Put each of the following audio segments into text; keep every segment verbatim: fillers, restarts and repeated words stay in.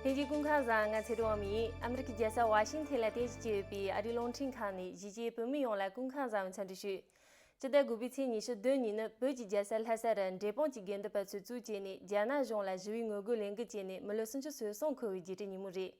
ལྷན་རྒྱས་སྐུ་ཁམས་བཟང་། ང་ཚེ་རིང་དབང་མོ་ཡིན། ཨ་མི་རི་ཀའི་རྒྱལ་ས་ཝ་ཤིང་ཐན་ལ་རྟེན་གཞི་བྱས་ཡོད་པའི་ཨ་རིའི་རླུང་འཕྲིན་ཁང་ནས་གཞིས་བྱེས་བོད་མི་ཡོངས་ལ་སྐུ་ཁམས་བཟང་བའི་འཚམས་འདྲི་ཞུ། སྤྱི་ཟླ་དགུ་པའི་ཚེས་ཉི་ཤུ་བདུན་ཉིན་ནི་བོད་ཀྱི་རྒྱལ་ས་ལྷ་ས་རུ་འབྲས་སྤུངས་ཀྱི་དགེ་འདུན་པ་ཚོས་བཙུགས་བྱས་ནས་རྒྱ་ནག་གཞུང་ལ་ཞི་བའི་ངོ་རྒོལ་ལས་འགུལ་བྱས་ནས་མི་ལོ་སུམ་ཅུ་སོ་གསུམ་འཁོར་བའི་རྒྱལ་སྤྱིའི་ཉིན་མོ་རེད།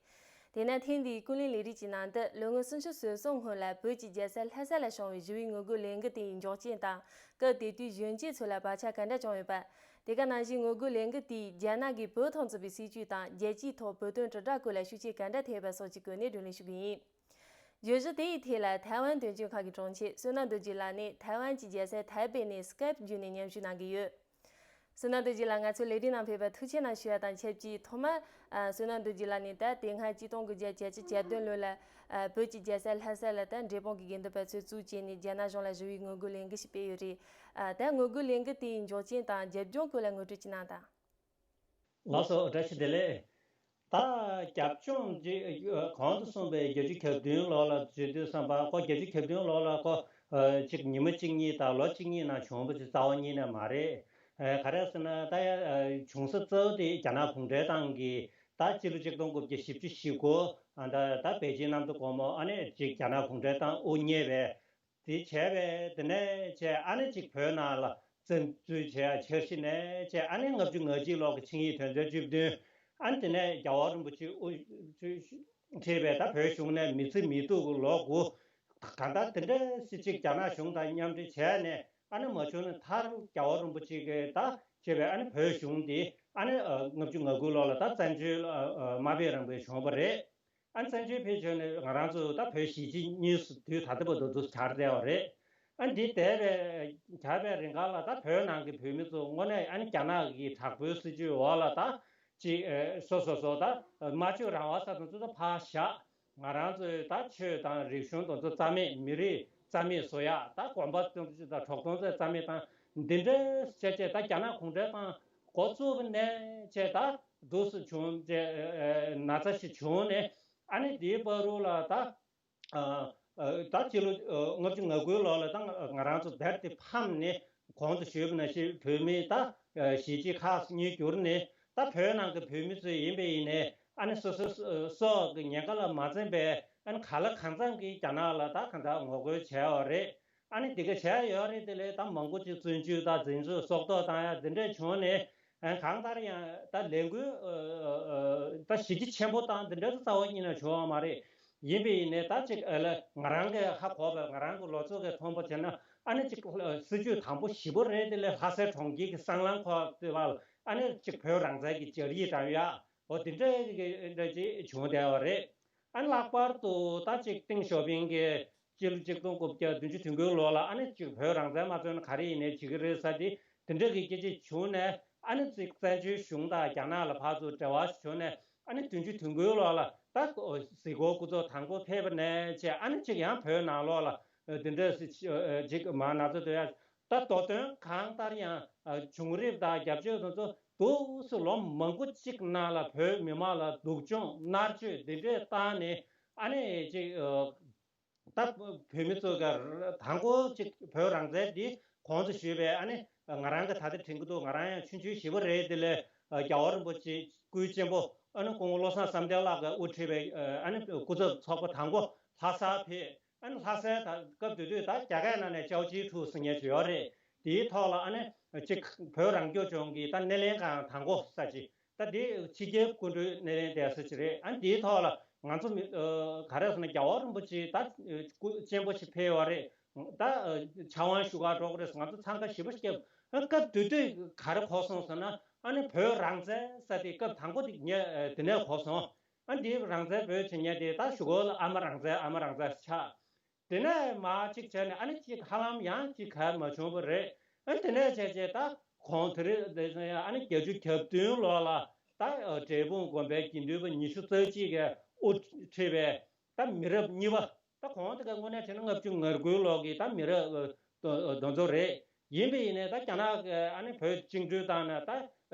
དེས་ན་ཐེངས་འདིའི་ཀུན་གླེང་ལས་རིམ་གྱི་ནང་དུ་ལོ་ངོ་སུམ་ཅུ་སོ་གསུམ་སྔོན་ལ་བོད་ཀྱི་རྒྱལ་ས་ལྷ་ས་ལ་བྱུང་བའི་ཞི་བའི་ངོ་རྒོལ་ལས་འགུལ་དེའི་མགྱོགས་རྐྱེན་དང་། སྐབས་དེ་དུས་གཞོན་སྐྱེས་ཚོ་ལ་བག་ཆགས་ག་འདྲ་བྱུང་ཡོད་པ། དེ་ག་ནང་བཞིན་ངོ་རྒོལ་ལས་འགུལ་དེས་རྒྱ་ནག་གིས་བོད་ཐོག་བཙུགས་པའི་སྲིད་བྱུས་དང་རྒྱལ་སྤྱིའི་ཐོག་བོད་དོན་དྲིལ་བསྒྲགས་སྐོར་ལ་ཤུགས་རྐྱེན་ག་འདྲ་ཐེབས་པ་སོགས་ཀྱི་སྐོར་ནས་བགྲོ་གླེང་ཞུ་གི་ཡིན། བརྗོད་གཞི་དེ་ཡི་ཐད་ལ་ཐའེ་ཝན་དོན་གཅོད་ཁང་གི་དྲུང་ཆེ་བསོད་ནམས་རྡོ་རྗེ་ལགས་ནས་ཐའེ་ཝན་གྱི་རྒྱལ་ས་ཐའེ་པེ་ནས་སི་ཀེབ་བརྒྱུད་ནས་མཉམ་ཞུགས་གནང་གི་ཡོད། བསོད་ནམས་རྡོ་རྗེ་ལགས་ང་ཚོའི་ལས་རིམ་ནང་ཕེབས་པར་ཐུགས་རྗེ་གནང་ཞུ་ཡ་དང་ཆབས་ཅིག་ཐོག་མར་ཨ་བསོད་ནམས་རྡོ་རྗེ་ལགས་ནས་ད་དེ་སྔ་གཅིག་སྟོང་དགུ་བརྒྱ་བརྒྱད་ཅུ་གྱ་བདུན་ལོ་ལ་ཨ་བོད་ཀྱི་རྒྱལ་ས་ལྷ་ས་ལ་ད་འབྲས་སྤུངས་ཀྱི་དགེ་འདུན་པ་ཚོས་བཙུགས་བྱས་ནས་རྒྱ་ནག་གཞུང་ལ་ཞི་བའི་ངོ་རྒོལ་ལས་འགུལ་ཞིག་སྤེལ་ཡོད་རེད། ཨ་ད་ངོ་རྒོལ་ལས་འགུལ་དེའི་མགྱོགས་རྐྱེན་དང་རྒྱབ་ལྗོངས་སྐོར་ལ་ངོ་སྤྲོད་ཅིག་གནང་དང་། ལགས་སོ། བཀྲ་ཤིས་བདེ་ལེགས། ད་རྒྱབ་ལྗོངས་ཀྱི་གོང་དུ་གསུངས་པའི་བརྒྱད་ཅུ་གྱ་བདུན་ལོ་ལ་བརྗོད་དུས་ཙམ་པ་ཁོ་བརྒྱད་ཅུ་གྱ་བདུན་ལོ་ལ་ཁོ་ཨ་གཅིག་ཉི་མ་གཅིག་གཉིས་དང་ལོ་གཅིག་གཉིས་ནང་བྱུང་བ་ཅིག་རྩ་བ་ཉིད་ནས་མ་རེད། ཨ་ག་རེ་ཟེར་ན་ད་ཡ་ཨ་བྱུང་ས་གཙོ་བོ་དེ་རྒྱ་ནག་གུང་ཁྲན་ཏང་གིས་ད་སྤྱི་ལོ་གཅིག་སྟོང་དགུ་བརྒྱ་བཞི་བཅུ་ཞེ་དགུ་ཨ་ད་ད་པེ་ཅིན་གནམ་བདེ་སྒོ་མོ་ཨ་ནི་གཅིག་རྒྱ་ནག་གུང་ཁྲན་ཏང་དབུ་བརྙེས་པའི་དེ་བྱས་པས་དེ་ནས་བྱས་ཨ་ནི་གཅིག་བོད་ནང་ལ་བཙན་འཛུལ་བྱས་འཆར་གཞི་ནས་བྱས་ཨ་ནི་ལྔ་བཅུ་ང་གཅིག་ལོ་གི་ཆིངས་ཡིག་དོན་ཚན་བཅུ་བདུན། ཨ་ནི་དེ་ནས་རྒྱལ་བ་རིན་པོ་ཆེ་དབུ་ཁྲིད་པའི་ད་བོད་གཞུང་ནས་མི་ཚེ་མི་ཐུབ་ཀྱི་ལོ་དགུ་གང་ལྟར་དེ་འདྲ་སྲིད་སྤྱི་རྒྱ་ནག་གཞུང་དང་མཉམ་འབྲེལ་བྱས་ནས་ཨ་ནི་མ་བྱུང་ན་མཐར་རྒྱལ་བ་རིན་པོ་ཆེ་གིས་ད་བྱས་པའི་ཨ་ནི་བོད་གཞུང་འདི་ཨ་ནི་ལྔ་བཅུ་ང་དགུ་ལོ་ལ་ད་བཙན་བྱོལ་མ་དཔེ་རང་དཔེ་བྱུང་བ་རེད། ཨ་ནི་བཙན་བྱོལ་ཕེབས་བྱས་ནས་ང་རང་ཚོ་ད་བོད་གཞིས་བྱེས་གཉིས་སུ་དུས་ད་ལྟ་བར་དུ་འདུག་གྲགས་བསྡད་པ་རེད། ཨ་ནི་འདི་འདས་པའི་གྲགས་པའི་རིང་ག་ལ་ད་བོད་ནང་གི་བོད་མི་ཚོ་དངོས་གནས་ཨ་ནི་རྒྱ་ནག་གི་དྲག་པོའི་སྲིད་བྱུས་འོག་ལ་ད་ཅིག་སོ་སོ་སོ་ད་སྨྲ་བརྗོད་རང་དབང་ས་དང་ཚོ་ད་ཕར་བཞག་ང་རང་ཚོའི་ད་ཆོས་དང་རིག་གཞུང་དང་ཚོ་རྩ་མེད། མི་རིགས་རྩ་མེད་བཟོ་ཡག་ད་དགོན་པ་དང་ཚོ་ད་གྲོགས་དང་ཚོ་རྩ་མེད་དང་འདི་འདྲའི་བྱས་བྱས་ད་རྒྱ་ནག་གུང་ཁྲན་ཏང་འགོ་བཙུགས་པ་ནས་བྱས་ད། འདུག་སེ་བྱུང་བྱས་ན་ཚ་ཞིག་བྱུང་ནས་ཨ་ནི་དེའི་བར་དུ་ལ་ད་ད་སྤྱི་ལོ་ལྔ་བཅུ་ང་དགུའི་ལོ་ལ་ད་ང་རང་ཚོ་རྦད་དེ་ཕམ་ནས་གོང་དུ་ཞུས་པ་ནང་བཞིན་བོད་མི་ད་གཞིས་བྱེས་ཁག་གཉིས་གྱུར་ནས་ད་བོད་ནང་གི་བོད་མི་ཚོ་ཡིན་པ་ཡིན་ནས་ཨ་ནི་སོ་སོ་སོ་གི་ཉེན་ཁ་ལ་མ་འཛེམས་པའི་ཨ་ནི་ག་ལ་གང་འཚམ་གྱིས་རྒྱ་ནག་ལ་ད་གང་ལྟར་ངོ་རྒོལ་བྱས་པ་རེད། ཨ་ནི་འདི་ག་བྱས་ཡོད་རེད། དེ་ལས་ད་མང་པོ་ཅིག་བཙོན་འཇུག་དང་འཛིན་བཟུང་སྲོག་ཐོག་བཏང་ཡ་འདི་འདྲས་བྱུང་ནས་ཨ་གང་ལྟར་ཡང་ད་ལས་འགུལ་ད་གཞི་རྒྱ་ཆེན་པོ་བཏང་འདི་འདྲས་རྩ་བ་ཉིད་ནས་བྱུང་བ་མ་རེད། ཡིན་པས་ཡིན་ནས་ད་ཅིག་ཨ་ལ་ང་རང་གི་ཧ་གོ་བ་ང་རང་གི་ལོ་ཚོད་ཀྱི་མཐོང་པ་བྱས་ན་ཨ་ནི་ཅིག་སྲིད་ཇུས་དང་པོ་ཞེ་པོ་རེད། དེ་ལས་ལྷ་སའི་གྲོང་ཁྱེར་གྱི་སྲང་ལམ་ཁག་དེ་བར་ཨ་ནི་ཅིག་བོད་རང་བཙན་གྱི་སྦྱར་ཡིག་དང་ཡ་འོ་འདི་འདྲས་ཀྱི་འདྲ་ཅིག་བྱུང་བསྡད་པ་རེད། ཨ་ནི་ལྷག་པར་དུ་ད་ཅིག་ཏེང་ཞའོ་ཕིང་གིས་སྤྱི་ལོ་གཅིག་སྟོང་དགུ་བརྒྱ་བདུན་ཅུ་དོན་དགུའི་ལོ་ལ་ཨ་ནི་ཅིག་བོད་རང་བཙན་མ་རྩོད་ན་ག་རེ་ཡིན་ནའི་བྱེད་ཀྱི་རེད་ཟེར་ཏེ་དེ་འདྲ་གི་སྐད་ཆ་བྱུང་ནས་ཨ་ནི་ཅིག་བཙན་བྱོལ་གཞུང་དང་རྒྱ་ནག་ལ་ཕར་ཚུར་འབྲེལ་བ་ཞིག་བྱུང་ནས་ཨ་ནི་བདུན་ཅུ་དོན་དགུའི་ལོ་ལ་ད་གཟིགས་སྐོར་སྐུ་ཚབ་དང་པོ་ཕེབས་པ་ནས་བྱས་ཨ་ནི་ཅིག་ཡང་བོད་ནང་ལོགས་ལ་འདི་འདྲ་ཅིག་མ་ན་ཚ་དོན་ཡ། ད་མདོ་དོན་གང་ལྟར་ཡང་བྱུང་རིམ་དང་རྒྱབ་ལྗོངས་དེ་ཚོ་འདུག་སེ་ལོ་མང་པོ་གཅིག་ནང་ལ་བོད་མི་མང་ལ་སྡུག་སྦྱོང་མནར་གཅོད་འདི་འདྲས་བཏང་ནས་ཨ་ནི་ཅིག་ད་བོད་མི་ཚོ་ག་དང་པོ་ཅིག་བོད་རང་བཙན་འདི་གོང་དུ་ཞུས་པའི་ཨ་ནི་ང་རང་གི་ད་ལྟ་དྲན་གྱི་འདུག་ང་རང་ཡང་ཆུང་ཆུང་ཞེ་པོ་རེད། དེ་ལས་རྒྱལ་བ་རིན་པོ་ཆེ་སྐུའི་གཅེན་པོ་ཨ་ནི་སྐུ་ངོ་བློ་བཟང་བསམ་གཏན་ལགས་ཀྱིས་དབུ་ཁྲིད་པའི་ཨ་ནི་སྐུ་ཚབ་ཚོགས་པ་དང་པོ་ལྷ་སར་ཕེབས། ཨ་ནི་ལྷ་སའི་ད་སྐབས་དེ་དུས་ད་རྒྱ་སྐད་ནང་ནས་ཅའོ་ཅི་ཁྲུའུ་ཟེར་མཁན་ཅིག་ཡོད་རེད། དེའི་ཐོག་ལ་ཨ་ནི་ཅིག་བོད་རང་སྐྱོང་ལྗོངས་ཀྱི་ད་སྣེ་ལེན་ཁང་དང་པོ་ས་ཅིག་ད་དེ་ཕྱི་རྒྱལ་སྐུ་མགྲོན་སྣེ་ལེན་བསྡད་ས་ཅིག་རེད། ཨ་ནི་དེའི་ཐོག་ལ་ང་ཚོ་མི་ག་རེ་ཟེར་ན་རྒྱལ་བ་རིན་པོ་ཆེ་ད་སྐུ་གཅེན་པོ་ཞིག་ཕེབས་ཡོད་རེད། ད་ཕྱག་དབང་ཞུ་གར་འགྲོ་གི་རེད། ང་ཚོ་འཚང་ཁ་ཞེ་པོ་ཞིག་བརྒྱབ། ཨ་སྐབས་དེ་དུས་ག་རེ་གོ་སོང་ཟེར་ན་ཨ་ནི་བོད་རང་བཙན་ཟེར་དེ་སྐབས་དང་པོ་དེ་ངས་དེ་ནས་གོ་སོང་། ཨ་འདི་རང་བཙན་བོད་བྱེད་མཁན་དེ་ད་གཞུག་གུ་ལ་ཨ་མ་རང་བཙན་ཨ་མ་རང་བཙན་ཆགས། དེ་ནས་མར་གཅིག་བྱས་ནས་ཨ་ནི་གཅིག་ཧ་ལམ་ཡང་གཅིག་ག་མ་བྱུང་བ་རེད། ཨ་དེ་ནས་བྱས་བྱས་ད་གོང་དེ་རིང་དེ་ཨ་ནི་བརྒྱད་ཅུ་གྱ་བདུན་ལོ་ལ་ད་འབྲས་སྤུངས་དགོན་པའི་དགེ་འདུན་པ་ཉི་ཤུ་རྩ་གཅིག་གིས་དབུ་ཁྲིད་པའི་ད་མི་རབས་གཉིས་པ། ད་གོང་དེ་ག་དངོས་གནས་བྱས་ན་ལྔ་བཅུ་ང་དགུའི་ལོ་གི་ད་མི་རབས་དེ་ཚོ་རེད། ཡིན་པ་ཡིན་ནའི་ད་རྒྱ་ནག་གི་ཨ་ནི་བོད་བཅིངས་འགྲོལ་བཏང་ནས་ད་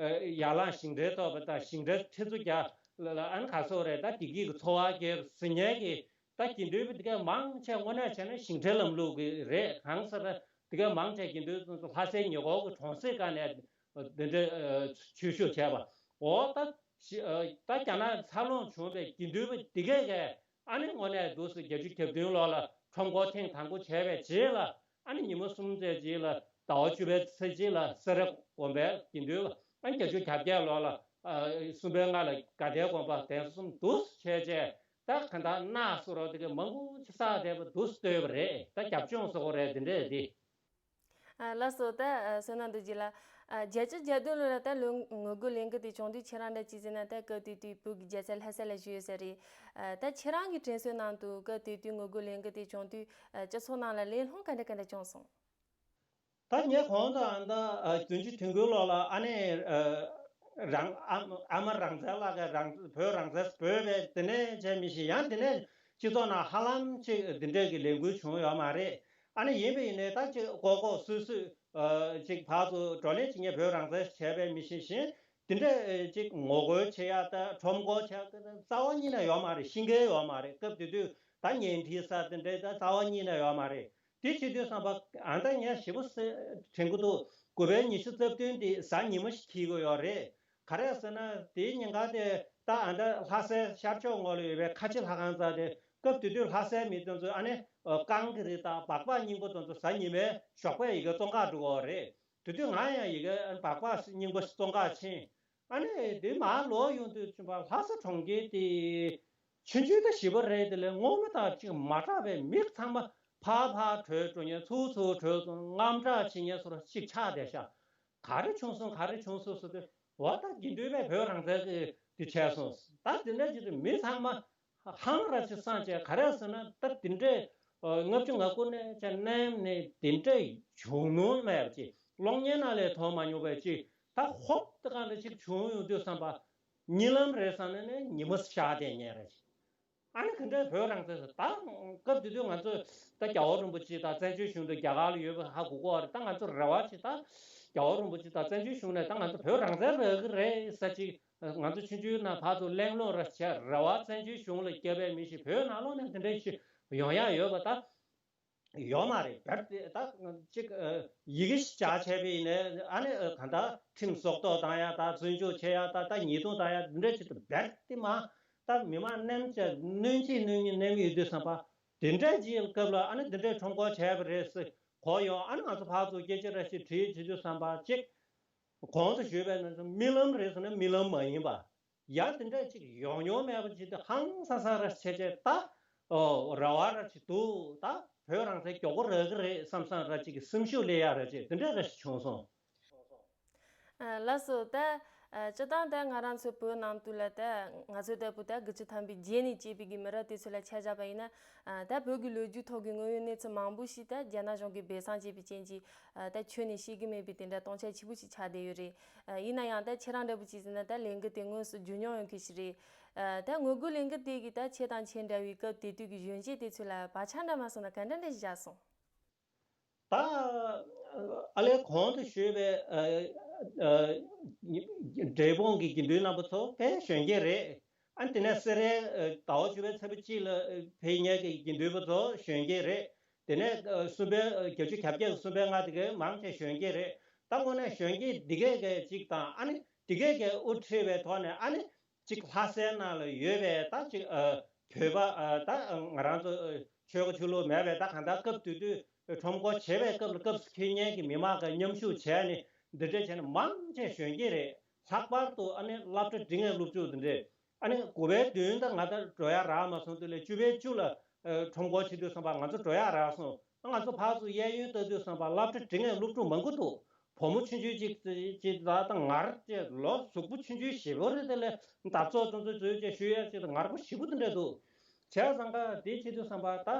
ཡར་ལངས་ཞིང་བྲན་ཐོབ་པ་དང་ཞིང་བྲན་ཁྲི་ཚོ་བརྒྱ་ལ་ཨ་ནི་ག་སོགས་རེད། ད་བདེ་སྐྱིད་ཀྱི་འཚོ་བ་སྐྱེལ་ཟེར་མཁན་གྱི་ད་དགེ་འདུན་པ་དེ་ག་མང་ཆེ་དངོས་གནས་བྱས་ན་ཞིང་བྲན་ལམ་ལུགས་ཀྱི་རེད། གང་ཟེར་ན་དེ་ག་མང་ཆེ་དགེ་འདུན་ཚོ་ལྷ་སའི་ཉེ་འཁོར་གྱི་གྲོང་གསེབ་ཁག་ནས་འདི་འདྲའི་ཆོས་ཞུགས་བྱས་པ་འོ་ད། ཞི་ཨ་ད་རྒྱ་ནག་འཚར་ལོངས་བྱུང་བའི་དགེ་འདུན་པ་འདི་གས་ཀྱིས་ཨ་ནི་དངོས་གནས་འདུག་སེ་བརྒྱད་ཅུ་གྱ་བདུན་ལོ་ལ་ཁྲོམ་སྐོར་ཐེངས་དང་པོ་བྱས་པའི་རྗེས་ལ། ཨ་ནི་ཉི་མ་གསུམ་ཙམ་རྗེས་ལ་ཟླ་བ་བཅུ་པའི་ཚེས་གཅིག་ལ་སེ་ར་དགོན་པའི་དགེ་འདུན་པ་ཨ་ནི་བརྒྱད་ཅུ་གྱ་བརྒྱད་ལོ་ལ་ཨ་སུམ་པའི་ལྔ་ལ་དགའ་ལྡན་དགོན་པ་གདན་ས་གསུམ་འདུག་སེ་བྱས་རྗེས། ད་ག་ད་ནགས་སུ་རོ་དེ་ག་མང་པོ་ཅིག་བསགས་བསྡད་པ་འདུག་སེ་ལྟོས་པ་རེད། ད་རྒྱབ་ལྗོངས་ཟེར་དགོས་རེད། དེ་འདྲས་དེ། ཨ་ལགས་སོ། ད་ཨ་བསོད་ནམས་རྡོ་རྗེ་ལགས། ཨ་བརྒྱད་ཅུ་གྱ་བདུན་ལོ་ལ་ད་ལོ་ངོ་རྒོལ་ལས་འགུལ་དེ་བྱུང་དུས་ཁྱེད་རང་འདྲ་ཅི་ཟེར་ན་ད་སྐབས་དེ་དུས་བོད་ཀྱི་རྒྱལ་ས་ལྷ་ས་ལ་བཞུགས་ཡོད་ས་རེད། ཨ་ད་ཁྱེད་རང་གི་དྲན་གསོའི་ནང་དུ་སྐབས་དེ་དུས་ངོ་རྒོལ་ལས་འགུལ་དེ་བྱུང་དུས་ཨ་སྤྱི་ཚོགས་ནང་ལ་གླེང་སློང་ག་འདྲ་ག་འདྲ་བྱུང་སོང་། ད་ངས་གོང་དུ་ཨ་ད་ཨ་བདུན་ཅུ་དོན་དགུ་ལོ་ལ་ཨ་ནི་ཨ་རང་ཨ་ཨ་མ་རང་བཙན་ལགས་ཀྱིས་རང་བོད་རང་བཙན་བོད་པའི་དེ་ནས་བྱས་མི་ཤེས། ཡང་དེ་ནས་སྤྱི་ཚོགས་ནང་ཧ་ལམ་ཅིག་འདི་འདྲས་ཀྱི་ལས་འགུལ་བྱུང་ཡོད་མ་རེད། ཨ་ནི་ཡིན་པ་ཡིན་ནའི་ད་ཅིག་ལྐོག་ལྐོག་སུད་སུད་ཨ་ཅིག་ཕར་ཚུར་བགྲོ་གླེང་བྱེད་མཁན་བོད་རང་བཙན་བྱས་པའི་མི་ཤེས་བཞིན་དེ་འདྲས་ཅིག་ངོ་རྒོལ་བྱེད་ཡ་ད་ཁྲོམ་སྐོར་བྱེད་ཡ་རྩ་བ་ཉིད་ནས་ཡོད་མ་རེད། ཤེས་མཁན་ཡོད་མ་རེད། སྐབས་དེ་དུས་ད་ཉལ་ཁྲིའི་ས་དེ་འདྲས་ད་རྩ་བ་ཉིད་ནས་ཡོད་མ་རེད། དེ་བྱེད་དུས་ཙམ་པ་ཨ་ད་ངས་ཞེ་པོ་དྲན་གྱི་འདུག་དགུ་པའི་ཉི་ཤུ་རྩ་བདུན་དེ་གཟའ་ཉི་མ་ཞིག་འཁེལ་གྱི་ཡོད་རེད། ག་རེ་ཟེར་ན་དེའི་ཉིན་གང་དེ་ད་ཨ་ད་ལྷ་སའི་ཤར་ཕྱོགས་ངོས་ལ་ཡོད་པའི་ཁ་ཆེ་ལྷ་ཁང་རྩ་དེ་སྐབས་དེ་དུས་ལྷ་སའི་མི་དེ་ཚོས་ཨ་ནི་རྐང་གི་རིགས་དང་སྦག་སྦག་རྙིང་པ་དེ་ཚོ་གཟའ་ཉི་མའི་ཞོགས་པ་ཡི་གེ་བཙོང་གར་འགྲོ་གི་ཡོད་རེད། དེ་དུས་ང་ཡང་ཡི་གེ་སྦག་སྦག་རྙིང་པ་བཙོང་གར་ཕྱིན། ཨ་ནི་དེ་མར་ལོག་ཡོང་དུས་ཙམ་པ་ལྷ་ས་གྲོང་ཁྱེར་དེ་ཆུང་ཆུང་ད་ཞེ་པོ་རེད། དེ་ལས་སྔོན་མ་དང་ཅིག་མ་འདྲ་བའི་མི་ཚང་མ་ཕར་ཕར་བྲོས་འགྲོ་མཁན་ཚུར་ཚུར་བྲོས་སོང་། དངངས་སྐྲག་བྱེད་མཁན་བཟོ་འདྲ་ཅིག་ཆགས་བསྡད་ཤག་ག་རེ་བྱུང་སོང་། ག་རེ་བྱུང་སོང་ཟེར་དུས་འོ་ད་དགེ་འདུན་པས་བོད་རང་བཙན་གྱི་དེ་བྱས་སོང་། ད་དེ་འདྲ་ཅིག་དུས་མི་ཚང་མ་ཧང་ར་ཅིག་སངས་བྱས། ག་རེ་ཟེར་ན་ད་དེ་འདྲས་ལྔ་བཅུ་ང་དགུ་ནས་ཅིག་གནམ་ནས་དེ་འདྲས་བྱུང་མྱོང་མེད་པ་ཅིག་གློག་བརྙན་ནང་ལས་མཐོང་མ་མྱོང་བའི་ཅིག་ད་ཧོབ་ཏེ་གང་འདྲ་ཅིག་བྱུང་ཡོང་དུས་ཙམ་པ་གཉིད་ལམ་རེད་བསམ་ནས་ནས་ཉི་མ་ཤར་བསྡད་མཁན་རེད། ཨ་ནི་ག་འདྲའི་བོད་རང་བཙན་ཟེར། ད་སྐབས་དེ་དུས་ང་ཚོས་ད་རྒྱལ་བ་རིན་པོ་ཆེ་དང་བཙན་བྱོལ་གཞུང་དུ་རྒྱ་གར་ལ་ཡོད་པ་ཧ་གོ་གོ་བ་རེད། ད་ང་ཚོ་རེ་བ་ཅིག་ད་རྒྱལ་བ་རིན་པོ་ཆེ་དང་བཙན་བྱོལ་གཞུང་ནས་ད་ང་ཚོ་བོད་རང་བཙན་རག་གི་རེད་ཟེར་ཅིག་ང་ཚོ་ཆུང་ཆུང་ནས་ཕར་ཚུར་གླེང་སློང་ར་བྱས། རེ་བ་བཙན་བྱོལ་གཞུང་ལ་བརྒྱབ་པའི་མི་ཞིག་བོད་ནང་ལོགས་ནས་དེ་འདྲ་ཞིག་ཡོང་ཡ་ཡོད་པ་ད་ཡོད་མ་རེད། བར་དེ་ད་ཅིག་ཡི་གེ་ཞིག་བྱ་བྱས་པ་ཡིན་ནའི་ཨ་ནི་གང་ལྟར་ཁྲིམས་སྲོག་ཐོག་བཏང་ཡ་ད་བཙོན་འཇུག་བྱེད་ཡ་ད་ད་ཉེས་རྡུང་བཏང་ཡ་དེ་འདྲ་ཅིག་ཏུ་བར་དེ་མ་ད་མི་མང་གནམ་གྱི་གནོན་གྱིས་གནོན་གྱིས་གནོན་གྱི་ཡོད་དུས་ཙམ་པ་དེ་འདྲ་ཅིག་སྐབས་ལ་ཨ་ནི་དེ་འདྲའི་ཁྲོམ་སྐོར་བྱས་པ་རེད་ཟེར་གོ་ཡོང་། ཨ་ནི་ང་ཚོ་ཕར་ཚུར་སྐད་ཆ་ར་ཞིག་དྲིས་བྱེད་དུས་ཙམ་པ་ཅིག་གོང་དུ་ཞུས་པའི་ནང་དུ་རྨི་ལམ་རེད་ཟེར་ན་རྨི་ལམ་མ་ཡིན་པ། ཡང་དེ་འདྲ་ཅིག་ཡོང་མྱོང་མེད་པ་ཅིག་ཏུ་ཧང་སང་སང་ར་བྱས་བྱས་ད་རེ་བ་ར་ཅིག་འདུག་ད་བོད་རང་བཙན་མགྱོགས་པོ་རག་གི་རེད་བསམ་སང་ར་ཅིག་གི་སེམས་ཤུགས་སླེབས་ཡ་ར་ཅིག་དེ་འདྲ་ར་ཞིག་བྱུང་སོང་། ལགས་སོ། ད་སྤྱིར་བཏང་ད་ང་རང་ཚོ་བོད་ནང་དུ་ལ་ད་ང་ཚོ་ལྟ་བུ་ད་དགུ་བཅུ་ཐམ་པའི་རྗེས་ནས་སྐྱེས་པའི་གི་མི་རབས་དེ་ཚོ་ལ་ཆ་བཞག་པ་ཡིན་ན། ད་བོད་ཀྱི་ལོ་རྒྱུས་ཐོག་གི་དངོས་ཡོད་གནས་ཚུལ་མང་པོ་ཞིག་ད་རྒྱ་ནག་གཞུང་གིས་སྦས་གསང་བྱས་པའི་རྐྱེན་གྱིས། ད་ཁྱོན་ནས་ཤེས་ཀྱི་མེད་པའི་དེ་འདྲ་སྟོང་ཆ་ཆེ་པོ་ཞིག་ཆགས་བསྡད་ཡོད་རེད། ཡིན་ན་ཡང་ད་ཁྱེད་རང་འདྲ་པོ་ཅིག་ཟེར་ན་ད་ལས་འགུལ་དེ་དངོས་སུ་བརྒྱུད་མྱོང་ཡོད་མཁན་ཞིག་རེད། ད་ངོ་རྒོལ་ལས་འགུལ་དེ་གི་ད་ཁྱེད་དང་ཁྱེད་འདྲ་བའི་སྐབས་དེ་དུས་ཀྱི་གཞོན་སྐྱེས་དེ་ཚོ་ལ་བག་ཆགས་འདྲ་མ་སོང་ན་ག་འདྲ་འདྲ་ཞིག་བཞག་སོང་། ད་ཨ་ལས་གོང་དུ་ཞུས་པའི་འབྲས་སྤུངས་ཀྱི་དགེ་འདུན་རྣམ་པ་ཚོ་དཔེ་གཞོན་སྐྱེས་རེད། ཨ་དེ་ནས་སེ་རའི་ཟླ་བ་བཅུ་པའི་ཚེས་པ་གཅིག་ལ་ཕེབས་མཁན་གྱི་དགེ་འདུན་པ་ཚོ་གཞོན་སྐྱེས་རེད། དེ་ནས་གསུམ་པའི་བརྒྱད་ཅུ་གྱ་བརྒྱད་ཀྱི་གསུམ་པའི་ལྔ་དེ་གའི་མང་ཆེ་གཞོན་སྐྱེས་རེད། ད་དངོས་གནས་གཞོན་སྐྱེས་འདི་གས་གས་གཅིག་དང་ཨ་ནི་འདི་གས་གས་དབུ་ཁྲིད་པའི་ཐོག་ནས་ཨ་ནི་གཅིག་ལྷ་སའི་ནང་ལ་ཡོད་པའི་ད་གཅིག་བོད་པ་ད་ང་རང་ཚོ་ཆོལ་ཁ་ཆོས་ལུགས་མེད་པའི་ད་གང་ལྟར་སྐབས་དེ་དུས་ཁྲོམ་སྐོར་བྱེད་པའི་སྐབས་ལ་སྐབས་སུ་འཁེལ་མཁན་གྱི་མི་མང་ག་མཉམ་ཞུགས་བྱས་ནས་འདི་འདྲ་བྱས་ནས་མང་ཆེ་གཞོན་སྐྱེས་རེད། ལྷག་པར་དུ་ཨ་ནི་སློབ་གྲྭ་འབྲིང་བའི་སློབ་ཕྲུག་འདི་འདྲས། ཨ་ནི་དགུ་པའི་བདུན་དང་ང་ད་འགྲོ་ཡ་རག་མ་སོང་དུས་ལས་བཅུ་པའི་བཅུ་ལ་ཁྲོམ་སྐོར་བྱེད་དུས་ཙམ་པ་ང་ཚོ་འགྲོ་ཡ་རག་སོང་། ང་ཚོ་ཕར་ཚུར་གཡས་གཡོན་ལྟ་དུས་ཙམ་པ་སློབ་གྲྭ་འབྲིང་བའི་སློབ་ཕྲུག་མང་པོ་འདུག་བུ་མོ་ཆུང་ཆུང་གཅིག་ཅིག་ད་ད་ངར་ཅེས་ལོ་གཟུགས་པོ་ཆུང་ཆུང་ཞེ་པོ་རེད། དེ་ལས་འདབ་ཚོགས་ཙོང་ཙོ་ཙོས་ཅེས་ཞུ་ཡ་ཅིག་ད་ངར་པོ་ཞེ་པོ་དེ་འདྲ་འདུག་བྱས་ཙང་ཀ་དེ་བྱེད་དུས་ཙམ་པ་ད་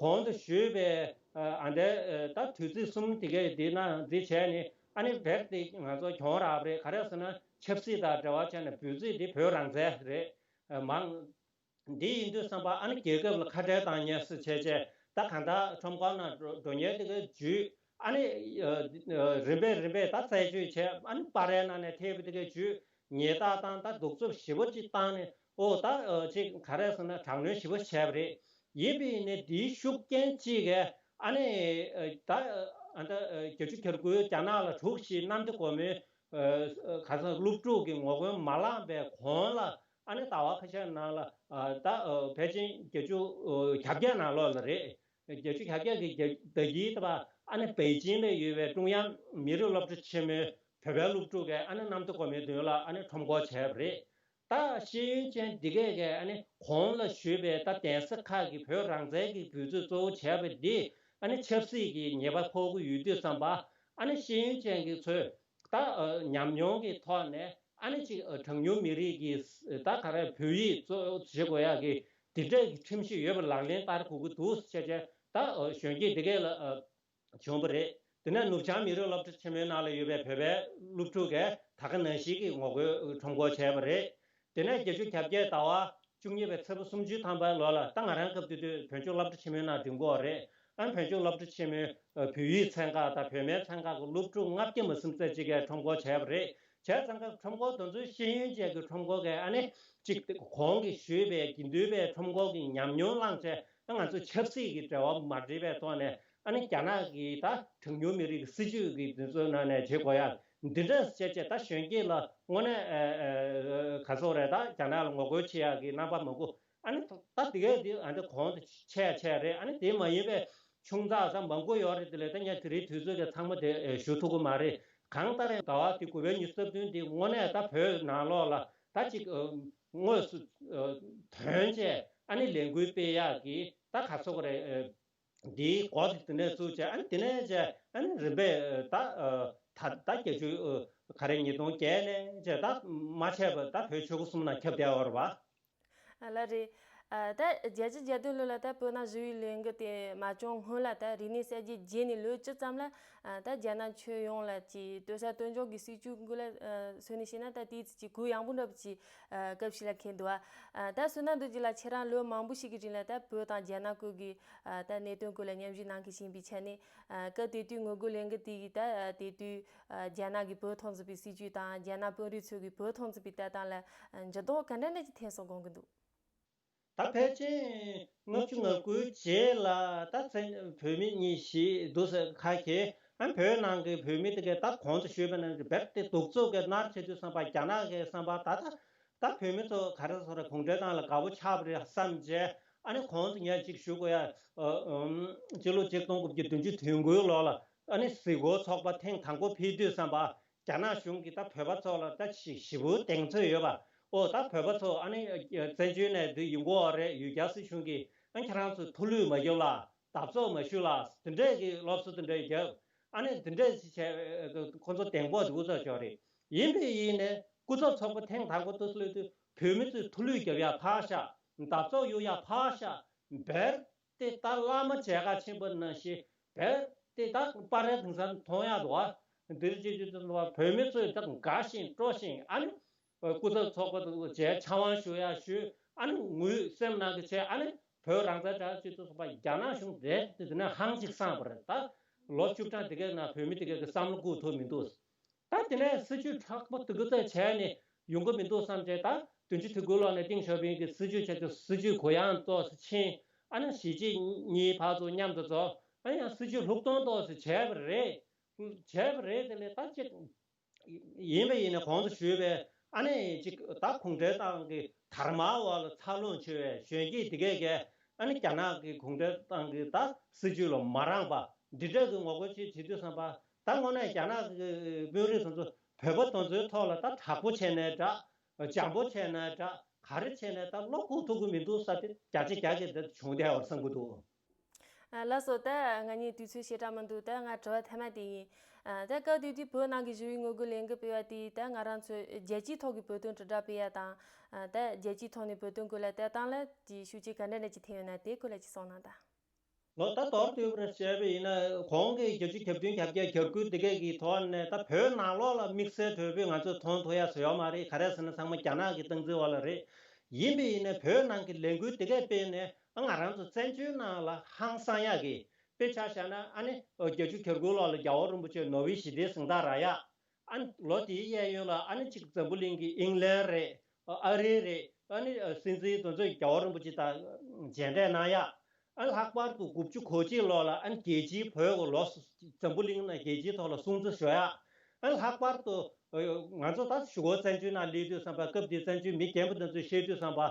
གོང་དུ་ཞུས་པའི་ཨ་འདའི་ད་དུས་ཚིགས་གསུམ་དེ་གས་དེ་ན་འདི་བྱས་ནས་ཨ་ནི་བེག་དེ་ང་ཚོ་གྱོང་རག་པ་རེད། ག་རེ་ཟེར་ན་ཆབ་སྲིད་དང་འབྲེལ་བ་བྱས་ནས་འབོད་ཚིག་དེ་བོད་རང་བཙན་རེད། མང་འདི་ཡིན་དུས་ཙམ་པ་ཨ་ནི་རྒྱལ་ཁབ་ལ་ཁ་བྲལ་བཏང་ཉེན་སྲིད་བྱས་བྱས་ད་གང་ལྟར་ཁྲོམ་སྐོར་ནང་འགྲོ་འགྲོ་ཉེན་དེ་གའི་བརྒྱུད་ཨ་ནི་རིམ་པས་རིམ་པས་ད་རྩད་གཅོད་བྱས་ཨ་ནི་སྤ་རའི་ནང་ནས་ཐེབས་པ་དེ་གའི་བརྒྱུད་ཉེས་རྡུང་བཏང་། ད་གདུག་རྩུབ་ཞེ་པོ་ཅིག་བཏང་ནས་ཨོ་ད་ཅིག་ག་རེ་ཟེར་ན་དྲག་གནོན་ཞེ་པོ་བྱས་པ་རེད། ཡིན་པའི་ནི་འདིའི་ཤུགས་རྐྱེན་གཅིག་གིས་ཨ་ནི་ད་ཨ་ད་བརྒྱད་ཅུ་གྱ་དགུའི་རྒྱ་ནག་ལ་འཁྲུག་ཞིག་གནམ་བདེ་སྒོ་མོའི་ ཨ་ག་ས་སློབ་ཕྲུག་གི་ངོ་རྒོལ་མ་ལངས་པའི་གོང་ལ་ཨ་ནི་ཟླ་བ་ཁ་ཤས་ནང་ལ་ཨ་ད་ཨ་ཕལ་ཆེར་བརྒྱད་ཅུ་ཨ་གྱ་བརྒྱད་ནང་ལོགས་ལ་རེད། བརྒྱད་ཅུ་གྱ་བརྒྱད་ཀྱི་བརྒྱ་ཟླ་དཀྱིལ་ལ་ཨ་ནི་པེ་ཅིང་ལ་ཡོད་པའི་ཀྲུང་དབྱང་མི་རིགས་སློབ་གྲྭ་ཆེན་མོའི་བོད་པའི་སློབ་ཕྲུག་གིས་ཨ་ནི་གནམ་བདེ་སྒོ་མོའི་མདུན་ལ་ཨ་ནི་ཁྲོམ་སྐོར་བྱས་པ་རེད། ད་ཤེས་ཡོན་ཅན་འདི་གས་ཀྱིས་ཨ་ནི་གོང་ལ་ཞུས་པའི་ད་གདན་ས་ཁག་གི་བོད་རང་བཙན་གྱི་འབོད་ཚིག་གཙོ་བོ་བྱས་པ་འདི་ཨ་ནི་ཆབ་སྲིད་ཀྱི་ཉེས་པ་ཕོག་གི་ཡོད་དུས་ཙམ་པ་ཨ་ནི་ཤེས་ཡོན་ཅན་གྱི་ཚོས་ད་ཉམས་མྱོང་གི་ཐོག་ནས་ཨ་ནི་ཅིག་གྲངས་ཉུང་མི་རིགས་ཀྱི་ད་ག་རེ་བོད་ཡིག་གཙོ་བྱེད་དགོས་ཡག་གི་འདི་འདྲའི་ཁྲིམས་གཞི་ཡོད་པ་ལག་ལེན་བསྟར་དགོས་ཀྱི་འདུག་ཟེར་བྱས་ད་གཞོན་སྐྱེས་འདི་གས་ལ་བྱུང་བ་རེད། དེ་ནས་ནུབ་བྱང་མི་རིགས་སློབ་གྲྭ་ཆེན་མོའི་ནང་ལ་ཡོད་པའི་བོད་པའི་སློབ་ཕྲུག་གིས་ད་ག་ནང་བཞིན་གྱི་ངོ་རྒོལ་ཁྲོམ་སྐོར་བྱས་པ་རེད། དེ་ནས་བརྒྱད་ཅུ་གྱ་བརྒྱད་ཟླ་བ་བཅུ་གཉིས་པའི་ཚེས་པ་སུམ་ཅུ་ཐམ་པའི་ལོ་ལ་ད་ང་རང་སྐབས་དེ་དུས་བོད་ལྗོངས་སློབ་གྲྭ་ཆེན་མོའི་ནང་འགྲིམ་གྱི་ཡོད་རེད། ཨ་བོད་ལྗོངས་སློབ་གྲྭ་ཆེན་མོའི་བོད་ཡིག་ཚན་ཁག་དང་བོད་སྨན་ཚན་ཁག་གི་སློབ་ཕྲུག་ལྔ་བརྒྱ་མ་ཟིན་ཙམ་ཅིག་གིས་ཁྲོམ་སྐོར་བྱས་པ་རེད། བྱས་ཙང་ཀ་ཁྲོམ་སྐོར་དེ་ཚོའི་ཤེས་ཡོན་ཅན་གྱི་ཁྲོམ་སྐོར་གྱིས་ཨ་ནི་གཅིག་གོང་གི་ཞུས་པའི་དགེ་འདུན་པའི་ཁྲོམ་སྐོར་གྱི་ཉམས་མྱོང་བླངས་བྱས་ང་ཚོ་ཆབ་སྲིད་ཀྱི་འབྲེལ་བ་མ་འགྲིག་པའི་ཐོག་ནས་ཨ་ནི་རྒྱ་ནག་གི་ད་གྲངས་ཉུང་མི་རིགས་ཀྱི་སྲིད་ཇུས་ཀྱི་དེ་ཚོའི་ནང་ནས་བྱེད་དགོས་ཡ་འདི་འདྲ་བྱས་བྱས་ད་གཞོན་སྐྱེས་ལ་དངོས་གནས་ག་ཚོད་རེད་ད་རྒྱ་ནག་ལ་ངོ་རྒོལ་བྱེད་ཡ་གི་རྣམ་པ་མང་པོ་ཨ་ནི་ད་དེ་གས་དེ་ཨ་ནི་གོང་དུ་ཆེ་ཡ་ཆེ་ཡ་རེད། ཨ་ནི་དེ་མ་ཡིན་པའི་ཆུང་ཙག་ཙམ་མང་པོ་ཡོད་རེད། དེ་ལས་ད་ངས་དེ་རིང་དུས་ཚོད་ཀྱི་ཚང་མ་དེ་ཞུ་ཐུབ་ཀྱི་མ་རེད། གང་ལྟར་ཡང་ཟླ་བ་དེ་དགུ་པའི་ཉི་ཤུ་རྩ་བདུན་དེ་དངོས་གནས་ད་བོད་ནང་ལོགས་ལ་ད་ཅིག་དངོས་སུ་དོན་བྱས་ཨ་ནི་ལས་འགུལ་སྤེལ་ཡག་གི་ད་ག་ཚོད་རེད། འདིའི་འགོ་དེ་དེ་ནས་བཙུགས་བྱས་ཨ་ནི་དེ་ནས་བྱས་ཨ་ནི་རིམ་པས་ད་ད་ད་བརྒྱད་ཅུ་ག་རེ་ཉིས་སྟོང་བརྒྱད་ནས་བྱས་ད་མ་ཆད་པར་ད་བོད་ཆོལ་ཁ་གསུམ་ནང་ཁྱབ་བསྡད་ཡོད་རེད་པ། ལགས་རེད། ད་བརྒྱད་ཅུ་གྱ་བདུན་ལོ་ལ་ད་བོད་ནང་ཞི་བའི་ལས་འགུལ་དེ་མ་བྱུང་སྔོན་ལ་ད་རིག་གནས་གསར་བརྗེ་རྗེས་ནས་ལོ་བཅུ་ཙམ་ལ་ད་རྒྱ་ནག་ཁྱོན་ཡོངས་ལ་ཀྱི་ལྟོས་ས་སྟོན་འཇོག་གི་སྲིད་ཇུས་སྐོར་ལ་སོན་ནས་བཤད་ན་ད་དེའི་ཚིག་གི་གུ་ཡངས་པོ་འདྲ་པོ་ཅིག་སྐབས་ཤིག་ལ་འཁེལ་འདུག་ད་སོ་ན་འདུག་ཅིག་ལ་ཁྱེད་རང་ལོ་མང་པོ་ཞིག་གི་རིང་ལ་ད་བོད་དང་རྒྱ་ནག་སྐོར་གྱི་ད་གནད་དོན་སྐོར་ལ་མཉམ་ཞུགས་གནང་མཁན་ཞིག་ཡིན་པའི་ཆ་ནས་སྐབས་དེ་དུས་ངོ་རྒོལ་ལས་འགུལ་དེ་ཡི་ད་དེ་དུས་རྒྱ་ནག་གི་བོད་ཐོག་འཛིན་པའི་སྲིད་ཇུས་དང་རྒྱ་ནག་དཔོན་རིགས་ཚོ་གི་བོད་ཐོག་འཛིན་པའི་ལྟ་སྟངས་ལ་འགྱུར་ལྡོག་ག་འདྲ་འདྲ་ཅིག་ཐེབས་སོང་དགོངས་ཀྱི་འདུག་ད་ཕལ་ཆེར་ལྔ་བཅུ་ང་དགུའི་རྗེས་ལ་ད་བཙན་བོད་མི་གཉིས་ཤིག་འདུག་ཟེར་ཁ་ཁེ་ཨ་བོད་ནང་གི་བོད་མི་དེ་གས་ད་གོང་དུ་ཞུས་པ་ནང་གི་རྦད་དེ་གདུག་རྩུབ་ཀྱི་མནར་བྱེད་དུས་བསམ་པ་རྒྱ་ནག་གི་བསམ་པ་ད་ད་ད་བོད་མི་ཚོ་ག་རེ་ཟེར་རེད་གུང་ཁྲན་ཏང་ལ་དགའ་པོ་ཆགས་པ་རེད་བསམ་བྱས་ཨ་ནི་གོང་དུ་ངས་ཅིག་ཞུ་དགོས་ཡ་སྤྱི་ལོ་ཆིག་སྟོང་དགུ་བརྒྱ་བདུན་ཅུ་དོན་དགུའི་ལོ་ལ་ཨ་ནི་གཟིགས་སྐོར་ཚོགས་པ་ཐེངས་དང་པོ་ཕེབས་དུས་བསམ་པ། རྒྱ་ནག་གཞུང་གིས་ད་བོད་པ་ཚོ་ལ་ད་ཞི་ཞི་བོའི་གདེང་ཚོད་ཡོད་པ། ཨོ་ད་བོད་པ་ཚོ་ཨ་ནི་བཙན་བྱོལ་ནས་འདི་ཡོང་གི་ཡོད་རེད། ཡུལ་གྱར་སྲིད་གཞུང་གིས་ཨ་ཁྱེད་རང་ཚོས་ཐུགས་ལུས་མ་བརྒྱབ་ལ་བརྡབ་གསིག་མ་ཞུ་ལ་དེ་འདྲས་ཀྱི་སློབ་གསོ་དེ་འདྲས་བརྒྱབ། ཨ་ནི་དེ་འདྲས་བྱས་ཁོ་ཚོ་གདེང་སྤོབས་འདུག་ཚོད་ཅོག་རེད། ཡིན་པས་ཡིན་ནས་སྐུ་ཚབ་ཚོགས་པ་ཐེངས་དང་པོ་དུ་སླེབས་དུས་བོད་མི་ཚོས་ཐུགས་ལུས་བརྒྱབ་ཡ་ཕར་བཞག་བརྡབ་གསིག་གཡུག་ཡ་ཕར་བཞག་བེར་ཏེ་ད་བླ་མ་མཇལ་ཁ་ཕྱིན་པ་ནང་བཞིན་བེར་ཏེ་ད་པར་རིས་དེང་སང་མཐོང་ཡག་འདུག་ཨ། འདིར་ཅི་ཅི་ཙམ་བ་བོད་མི་ཚོས་ད་དགའ་ཞིང་སྤྲོ་ཞིང་ཨ་ནི་སྐུ་ཚབ་ཚོགས་པ་དང་མཇལ་ཕྱག་དབང་ཞུ་ཡག་ཞུས། ཨ་ནི་ངུས་སེམས་ནང་གི་བྱས་ཨ་ནི་བོད་རང་བཙན་དྲག་ཅི་ཙམ་བ་རྒྱ་ནག་གཞུང་རེད་དེ་དེ་ནས་ཧང་ཅིག་སངས་པ་རེད། ད་ལོ་བཅུ་གྲངས་དེ་གའི་ནང་བོད་མི་དེ་གའི་གི་བསམ་བློ་བཀུག་ཐུབ་མི་འདུག་ད་དེ་ནས་སྲིད་ཇུས་མཁྲེགས་པོ་འདུག་གི་ཚད་བྱས་ནས་ཡོང་གི་མི་འདུག་བསམ་བྱས། ད་བདུན་ཅུ་དོན་དགུ་ལོ་ནས་ཏེང་ཞའོ་ཕིང་གི་སྲིད་ཇུས་བྱས་ཏེ་སྲིད་ཇུས་གུ་ཡངས་ཏོག་ཙམ་ཕྱིན། ཨ་ནི་གཞིས་བྱེས་གཉིས་ཕར་ཚུར་མཉམ་དུ་འཛོམས། ཨ་ནི་ཡང་སྲིད་ཇུས་ལྷུག་གཏོང་ཏོག་ཙམ་བྱས་པ་རེད། བྱས་པ་རེད། དེ་ལས་ད་ཅིག་ཡིན་པ་ཡིན་ན་གོང་དུ་ཞུས་པའི་ཨ་ནི་ཅིག་ད་གུང་ཁྲན་ཏང་གི་དར་དམར་འོག་ལ་འཚར་ལོངས་བྱུང་བའི་གཞོན་སྐྱེས་དེ་གས་ཀྱིས་ཨ་ནི་རྒྱ་ནག་གི་གུང་ཁྲན་ཏང་གི་ད་སྲིད་ཇུས་ལ་མ་རངས་པ་འདི་འདྲ་གི་ངོ་རྒོལ་ཅིག་བྱེད་དུས་ཙམ་པ། ད་དངོས་གནས་རྒྱ་ནག་གི་དཔོན་རིགས་ཚོ་ཚོ་བོད་པ་དེ་ཚོའི་ཐོག་ལ་ད་དྲག་པོ་བྱས་ནའི་འདྲ། འཇམ་པོ་བྱས་ནའི་འདྲ། ག་རེ་བྱས་ནའི་ད་བློ་ཁུག་ཐུབ་ཀྱི་མི་འདུག་ས་དེ་བརྒྱ་ཆ་བརྒྱ་གི་འདི་བྱུང་བསྡད་ཡོད་བསམ་གྱི་འདུག་ལགས་སོ། ད་ང་གཉིས་དུས་ཚོད་ཞེ་དྲག་མི་འདུག་ད་ང་དྲི་བ་མཐའ་མ་དེ་ཡིན། ད་སྐབས་དེ་དུས་བོད་ནང་གི་ཞི་བའི་ངོ་རྒོལ་ལས་འགུལ་སྤེལ་བ་དེ་ད་ང་རང་ཚོས་རྒྱལ་སྤྱིའི་ཐོག་གི་བོད་དོན་དྲིལ་བསྒྲགས་སྤེལ་ཡ་དང་། ད་རྒྱལ་སྤྱིའི་ཐོག་ནས་བོད་དོན་སྐོར་ལ་ལྟ་སྟངས་ལ་དེ་ཤུགས་རྐྱེན་ག་འདྲ་འདྲ་ཅིག་ཐེབས་ཡོད་ན་དེ་སྐོར་ལ་ཅིག་གསུངས་གནང་དང་། ལོ་ད་མདོར་བསྡུས་པར་བཤད་པ་ཡིན་ན་གོང་གི་བརྒྱད་ཅུ་གྱ་བདུན་གྱ་བརྒྱད་གྱ་དགུ་འདི་གས་ཀྱི་ཐོག་ནས་ད་བོད་ནང་ལོགས་ལ་དམིགས་བསལ་དོད་པོས་ང་ཚོས་མཐོང་ཐུབ་ཡ་ཟེར་ཡོད་མ་རེད། ག་རེ་ཟེར་ན་ཚང་མ་རྒྱ་ནག་གི་སྟངས་འཛིན་འོག་ལ་རེད། ཡིན་པ་ཡིན་ན་བོད་ནང་གི་ལས་འགུལ་འདི་གས་སྤེལ་ནས་ང་རང་ཚོ་བཙན་བྱོལ་ནང་ལ་ཧང་སང་ཡག་གི་དཔེ་ཆ་བཞག་ན་ཨ་ནི་བརྒྱད་ཅུ་གྱ་དགུ་ལོ་ལ་རྒྱལ་བ་རིན་པོ་ཆེ་ནོ་བྷེལ་ཞི་བདེའི་གཟེངས་རྟགས་རག་ཡག་ཨ་ནི་ལོ་དེའི་གཡས་གཡོན་ལ་ཨ་ནི་གཅིག་འཛམ་བུ་གླིང་གི་ཨིང་ལན་རེད། ཨ་རི་རེད། ཨ་ནི་སྲིད་འཛིན་དེ་ཚོས་རྒྱལ་བ་རིན་པོ་ཆེ་དང་མཇལ་འཕྲད་གནང་ཡག་ཨ་ནི་ལྷག་པར་དུ་དགུ་བཅུ་གོ་གཅིག་ལོ་ལ་ཨ་ནི་རྒྱལ་སྤྱིའི་བོད་ཀྱི་ལོ་འཛམ་བུ་གླིང་ནང་རྒྱལ་སྤྱིའི་ཐོག་ལ་སྲུང་བརྩི་ཞུ་ཡག་ཨ་ནི་ལྷག་པར་དུ་ ང་ཚོ་ད་གཞུག་གུ་བཙན་བྱོལ་ནང་སླེབས་དུས་ཙམ་པ། སྐབས་དེའི་བཙན་བྱོལ་མི་རྒན་པོ་དེ་ཚོས་བཤད་དུས་ཙམ་པ།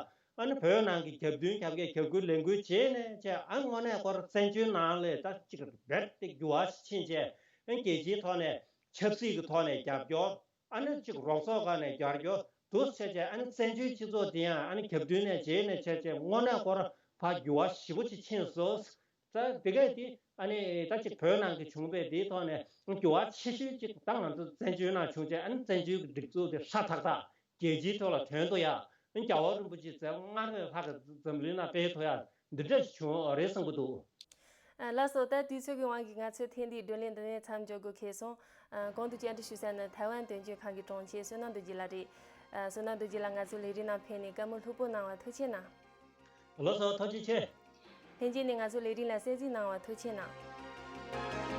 ཨ་ནི་བོད་ནང་གི་རྒྱབ་མདུན་རྒྱབ་མཁན། རྒྱབ་སྐྱོར་ལས་འགུལ་བྱས་ནས་བྱས། ཨ་ནི་དངོས་གནས་ཁོ་རང་བཙན་བྱོལ་ནང་ལ་ད་ཅིག་རྦད་དེ་འགྱུར་བ་ཕྱིན་བྱས། ཨ་ནི་རྒྱལ་སྤྱིའི་ཐོག་ནས་ཆབ་སྲིད་ཀྱི་ཐོག་ནས་རྒྱབ་སྐྱོར། ཨ་ནི་ཅིག་རོགས་ཚོགས་ཁག་ནས་རྒྱབ་སྐྱོར་འདུག་བྱས་བྱས། ཨ་ནི་བཙན་བྱོལ་སྤྱི་ཚོགས་དེ་ཡང་ཨ་ནི་རྒྱབ་མདུན་ནས་བྱས་ནས་བྱས་བྱས། དངོས་གནས་ཁོ་རང་ཕར་འགྱུར་བ་ཞེ་པོ་ཅིག་ཕྱིན་སོང་། ད་དེ་གས་དེ་ཨ་ནི་ད་ཅིག་བོད་ནང་གི་བྱུང་བའི་དེའི་ཐོག་ནས་འགྱུར་བ་ཆེ་ཤོས་ཅིག་ད་ང་ཚོ་བཙན་བྱོལ་ནང་བྱུང་བྱས། ཨ་ནི་བཙན་བྱོལ་གྱི་སྒྲིག་འཛུགས་དེ་ཧྲ་ཐག་ཐག་རྒྱལ་སྤྱིའི་ཐོག་ལ་ཐོན་ཐུབ་ཡ། ཨ་ནི་རྒྱལ་བ་རིན་པོ་ཆེ་ཟེར་སྔར་བས་ལྷག་གི་འཛམ་གླིང་ནང་སྤེལ་ཐུབ་ཡ། འདི་འདྲ་ཞིག་བྱུང་བ་རེད་བསམ་གྱི་འདུག། ཨ། ལགས་སོ། ད་དུས་ཚོད་ཀྱི་དབང་གིས་ང་ཚོའི་ཐེངས་འདིའི་བགྲོ་གླེང་འདི་ནས་མཚམས་འཇོག་དགོས་ཁེལ་སོང་། ཨ། གོང་དུ་བཅར་འདྲི་ཞུ་ས་ནི་ཐའེ་ཝན་དོན་གཅོད་ཁང་གི་དྲུང་ཆེ་བསོད་ནམས་རྡོ་རྗེ་ལགས་རེད། ཨ། བསོད་ནམས་རྡོ་རྗེ་ལགས། ང་ཚོའི་ལས་རིམ་ནང་ཕེབས་ནས་བཀའ་མོལ་ལྷུག་པོ་གནང་བར་ཐུགས་རྗེ་གནང་། ལགས་སོ། ཐུགས་རྗེ་ཆེ། ལྷན་རྒྱས་ནས་ང་ཚོའི་ལས་རིམ་ལ་གསན་གཟིགས་གནང་བར་ཐུགས་རྗེ་གནང་།